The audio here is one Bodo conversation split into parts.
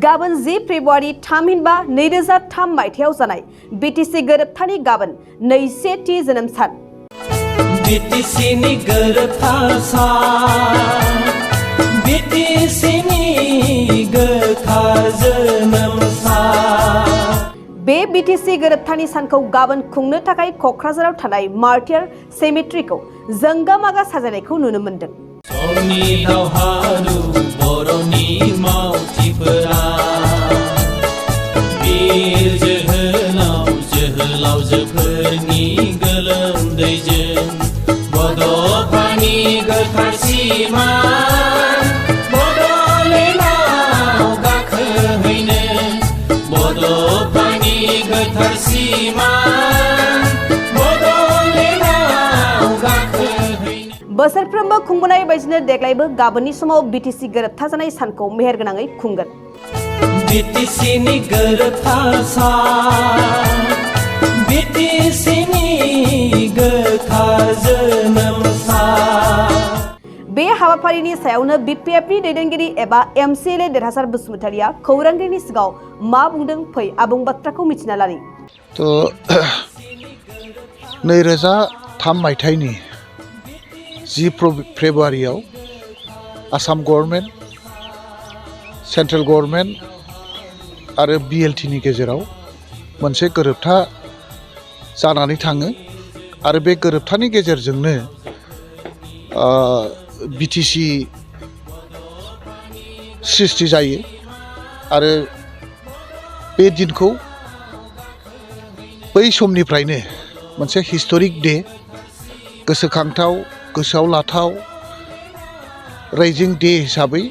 गाबोन 10 फेब्रुवारि थामहिनबा 2003 मायथाइयाव जानाय बिटिसि गोरोबथानि गाबोन 2थि जोनोम सान। बिटिसिनि गोरोबथा सान, बिटिसिनि गोथार जोनोम सान। बे बिटिसि गोरोबथानि सानखौ गाबोन खुंनो थाखाय क'क्राझाराव थानाय मार्टियार सेमेट्रिखौ जोंगा मागा साजायनायखौ नुनो मोन्दों। समनि दावहारु बर'नि मावथिफोरा बिर जोहोलावजोफोरनि गोलोमदैजों बड'फानि गोथार सिमान बड'लेण्डआव गाखोहैनो, बड'फानि गोथार सिमान बड'लेण्डआव गाखोहैनो। बोसोरफ्रोमबो खुंबोनाय बायदिनो देग्लायबो गाबोननि समाव बिटिसि गोरोबथा जानाय सानखौ मेहेरगोनाङै खुंगोन। बिटिसिनि गोरोबथा सान, बिटिसिनि गोथार जोनोम सान। बे हाबाफारिनि सायावनो बिपिएफनि दैदेनगिरि एबा एमसिएलए देरहासार बसुमतारिया खौरांगिरिनि सिगाङाव मा बुंदों फै आबुं बाथ्राखौ मिथिना लानि। 2003 मायथाइनि 10 फेब्रुवारियाव आसाम गभर्नमेन्ट, सेन्ट्रेल गभर्नमेन्ट आरो बिएलटिनि गेजेराव मोनसे गोरोबथा जानानै थाङो आरो बे गोरोबथानि गेजेरजोंनो बिटिसि सृष्टि जायो आरो बे दिनखौ बै समनिफ्रायनो मोनसे हिस्ट'रिक डे, गोसोखांथाव, गोसोआव लाथाव राइजिं डे हिसाबै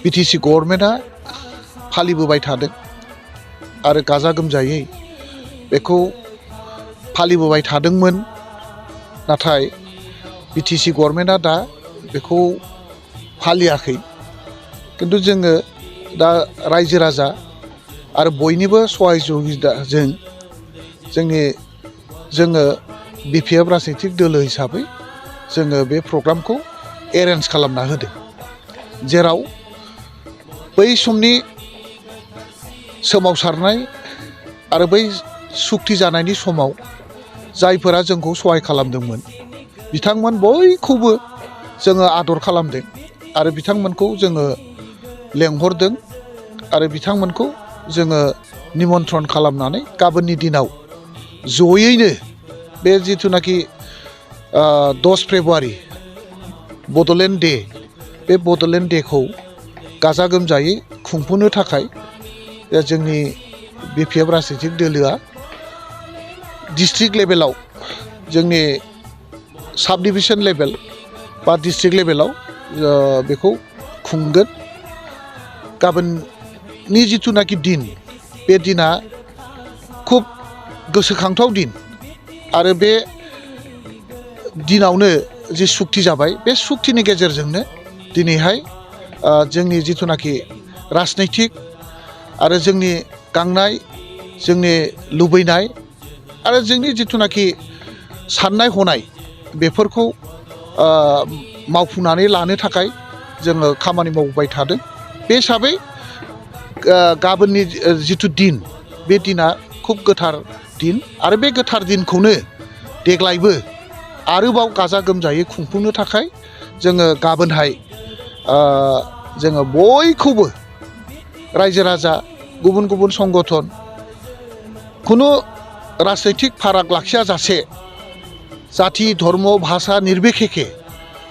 बिटिसि गभर्नमेन्टआ फालिबोबाय थादों आरो गाजा गोमजायै बेखौ फालिबोबाय थादोंमोन। नाथाय बिटिसि गभर्नमेन्टआ दा बेखौ फालियाखै, किन्तु जोङो दा रायजो राजा आरो बयनिबो सहाय जुगिदाजों जोङो बिपिएफ राजनितिक दोलो हिसाबै जोङो बे प्रग्रामखौ एरेन्ज खालामना होदों, जेराव बै समनि सोमावसारनाय आरो बै सुक्ति जानायनि समाव जायफोरा जोंखौ सहाय खालामदोंमोन बिथांमोन बयखौबो जोङो आदर खालामदों आरो बिथांमोनखौ जोङो लेंहरदों आरो बिथांमोनखौ जोङो निमन्त्रन खालामनानै गाबोननि दिनाव जयैनो बे जिथुनाखि 10 फेब्रुवारि बड'लेण्ड डे, बे बड'लेण्ड डेखौ गाजा गोमजायै खुंफुंनो थाखाय जोंनि बिपिएफ राजनितिक दोलोआ डिस्ट्रिक्ट लेभेलाव, जोंनि साब डिभिजन लेभेल बा डिस्ट्रिक्ट लेभेलाव बेखौ खुंगोन। गाबोननि जिथुनाखि दिन, बे दिना खुब गोसोखांथाव दिन आरो बे दिनावनो जि सुक्ति जाबाय, बे सुक्तिनि गेजेरजोंनो दिनैहाय जोंनि जिथुनाखि राजनैतिक आरो जोंनि गांनाय, जोंनि लुबैनाय आरो जोंनि जिथुनाखि साननाय हनाय, बेफोरखौ मावफुंनानै लानो थाखाय जोङो खामानि मावबाय थादों। बे हिसाबै गाबोननि जिथु दिन, बे दिना खुब गोथार दिन आरो बे गोथार दिनखौनो देग्लायबो आरोबाव गाजा गोमजायै खुंफुंनो थाखाय जोङो गाबोनहाय जोङो बयखौबो रायजो राजा, गुबुन गुबुन संगठन, खुनु राजनैतिक फाराग लाखिया जासे, जाथि धर्म भाषा निर्बिखेखे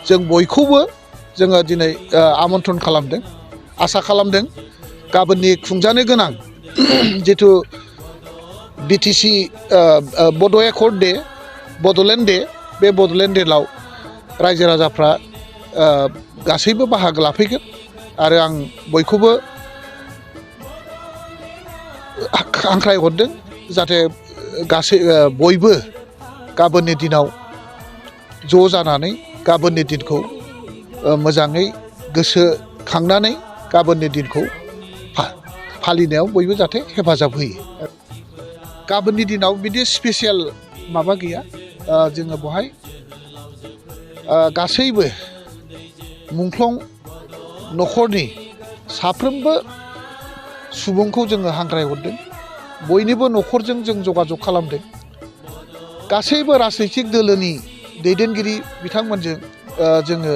जों बयखौबो जोङो दिनै आमन्त्रन खालामदों। आसा खालामदों गाबोननि खुंजानो गोनां जिथु बिटिसि बड' एकर्ड डे, बड'लेण्ड डे, बे बड'लेण्ड डेआव रायजो राजाफ्रा गासैबो बाहागो लाफैगोन आरो आं बयखौबो हांख्रायहरदों जाहाथे बयबो गाबोननि दिनाव ज' जानानै गाबोननि दिनखौ मोजाङै गोसोखांनानै गाबोननि दिनखौ फालिनायाव बयबो जाहाथे हेफाजाब होयो। गाबोननि दिनाव बिदि स्पेसियेल माबा गैया, जोङो बहाय गासैबो मुंख्लं न'खरनि साफ्रोमबो सुबुंखौ जोङो हांख्रायहरदों बयनिबो न'खरजों जों जगाजग खालामदों गासैबो राजनैतिक दोलोनि दैदेनगिरि बिथांमोनजों जोङो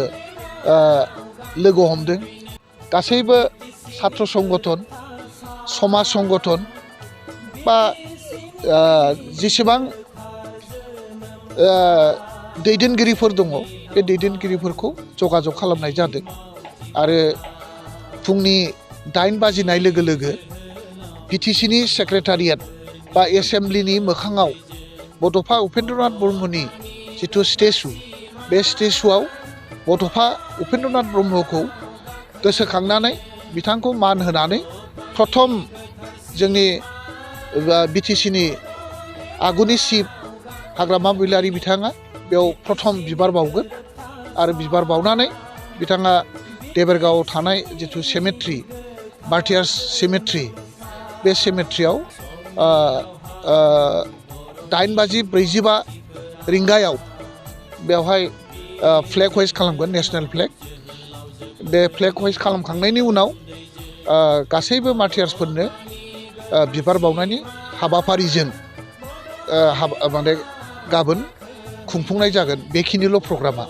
लोगो हमदों गासैबो सात्र संगठन समाज संगठन बा जेसेबां दैदेनगिरिफोर दङ बे दैदेनगिरिफोरखौ जगाजग खालामनाय जादों आरो फुंनि 8 बाजिनाय लोगो लोगो बिटिसिनि सेक्रेटारियेट बा एसेम्ब्लिनि मोखाङाव बड'फा उपेन्द्रनाथ ब्रह्मनि जिथु स्टेचु बे स्टेचुआव बड'फा उपेन्द्रनाथ ब्रह्मखौ गोसोखांनानै बिथांखौ मान होनानै प्रथम जोंनि बिटिसिनि आगुनि चिफ हाग्रामा महिलारि बिथाङा बेयाव प्रथम बिबार बावगोन आरो बिबार बावनानै बिथाङा देबरगावआव थानाय जिथु सेमेट्रि मार्टियार्स सेमेट्रि बे सेमेट्रियाव 8:45 रिंगायाव बेवहाय फ्लेग हइस्ट खालामगोन नेशनेल फ्लेग बे फ्लेग हइस्ट खालामखांनायनि उनाव गासैबो मार्टियार्सफोरनो बिबार बावनायनि हाबाफारिजों माने गाबोन खुंफुंनाय जागोन बेखिनिल' प्रग्रामा